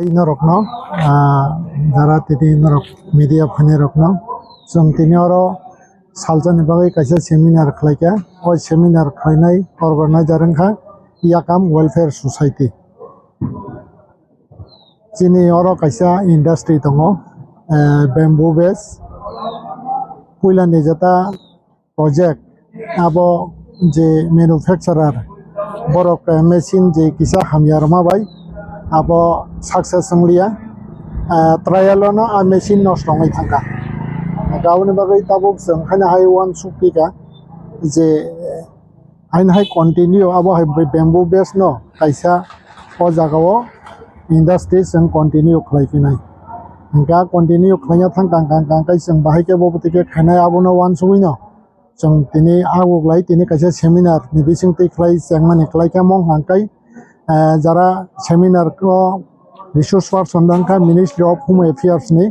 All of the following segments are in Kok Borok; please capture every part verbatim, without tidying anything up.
Ino rokno, ah, jara tini norok media phani rokno, chwng tini oro salsa ni bagwi kaisa seminar khlai kha. O seminar khlainai organizer wngkha Yakam Welfare Society. Chini oro kaisa industry tongo, eh, bamboo base. Puila ni jeta project, abo je manufacturer, borok, eh, machine je kisa hamya rwma bai abo success wng liya. Eh, trial o no a machine nosto wngwi thangkha. Aboni bagwi tabuk chwng haino hai uansuk phi kha je, eh, haino hai continue abo hai bamboo base no kaisa o jaga o industry chwng continue khlai phinai. Hwnkhe a continue khlaina thang kang kang kang kai chwng bahai khe bo bwtwi khe khainai abono uansugwi no. Chwng tini aguglai tini kaisa seminar ni bisingtwi khlai chengmani khlai khe mong hang kai, eh, jara seminar o resource person wngkha Ministry of Home Affairs ni,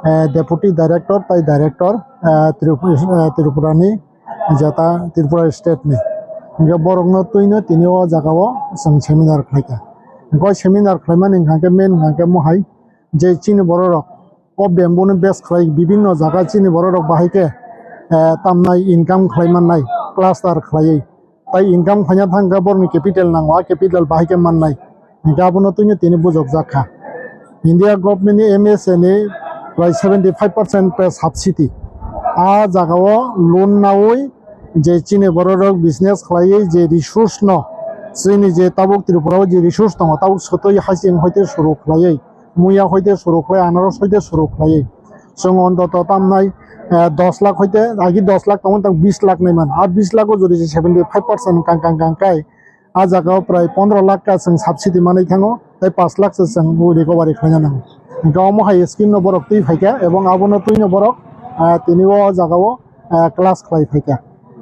eh, Deputy Director tai Director, eh, Tripura, eh, Tripura ni jeta Tripura State ni. Hwnkhe borokno twino tini o jaga o chwng seminar khlai kha. Hwnkhe o seminar khlaimani hwnkha khe main hwnkha khe mohai je chini borok rok o bamboo no base khlai bibinno jaga chini borok rok bahai khe, eh, tamnai income khlai mannai cluster khlaiwi. Tai income khlaina thang khe borokni capital nango, a capital bahai khe mannai. Hwnkhe abono twino tini bujokjak kha. India government ni M S A ni prai seventy five percent pay subsidy. A jaga o loan naui je chini borok rok business khlaiwi je resource no chini je tabuk Tripura o je resource tongo tabuk sotwi hasing hoite suru khlaiwi. Muya hoite suru khlai, anaros hoite suru khlai. Chwng ontoto tamnai, eh, dos lakh hoite, agi dos lakh tongmani tang bis lakh naiman. A bis lakh o jodi se seventy five percent kang kang kang kai, a jaga o prai pondro lakh ka chwng subsidy manwi thango, tei pash lakh se chwng recovery khlaina nango. Hwnkhe omo hai scheme no borok twi phaikha, ebong abono twino borok, eh, tini o jaga o, eh, class khlai phaikha.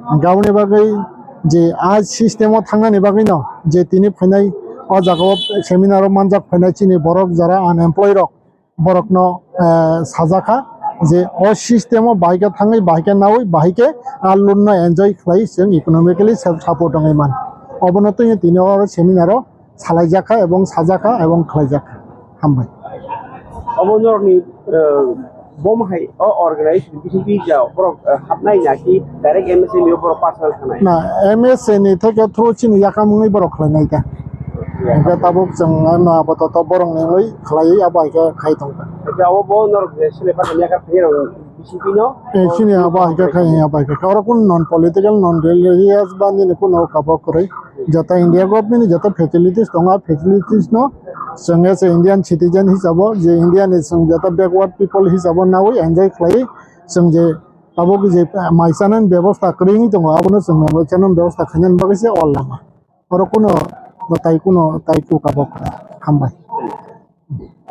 Hwnkhe aboni bagwi je a system o thangnani bagwi no je tini phainai o jaga o seminar o manjak phainai chini borok jara unemployed rok, borokno, eh, sajakha je o system o bahai khe thangwi, bahai khe naui, bahai khe a loan no enjoy khlai chwng economically self support wngwi man. Obono twi tini o seminar o salaijakha ebong sajakha ebong khlaijakha. Hambai. Obo norokni, eh, bom hai o organization bisingtwi ja borok, eh, hapnai na ki direct M S M E o borok personal thanai? Na, M S A ni theke through chini yakam wngwi borok khlainai kha. Hwnkhe tabuk chwng ano apato to borok ni wngwi khlaiwi abo hai khe khai tongkha. Hwnkhe abo bo norok je sile patham yakar khairok bisingtwi no? Eh, chini abo hai khe khai, abo hai khe khai. Oro kunu non political, non religious ba nini kunu kabo kwrwi. Jata India government ni jata facilities tongo, a facilities no chwng as a Indian citizen hisabo, je India ni chwng jata backward people hisabo naui enjoy khlai, chwng je abo je mai chanani bebosta kwrwi wngwi tongo, abono chwng mai chanani bebosta khainani bagwi se o lama. Oro kuno tai kuno tai ku kabo kwrwi. Hambai.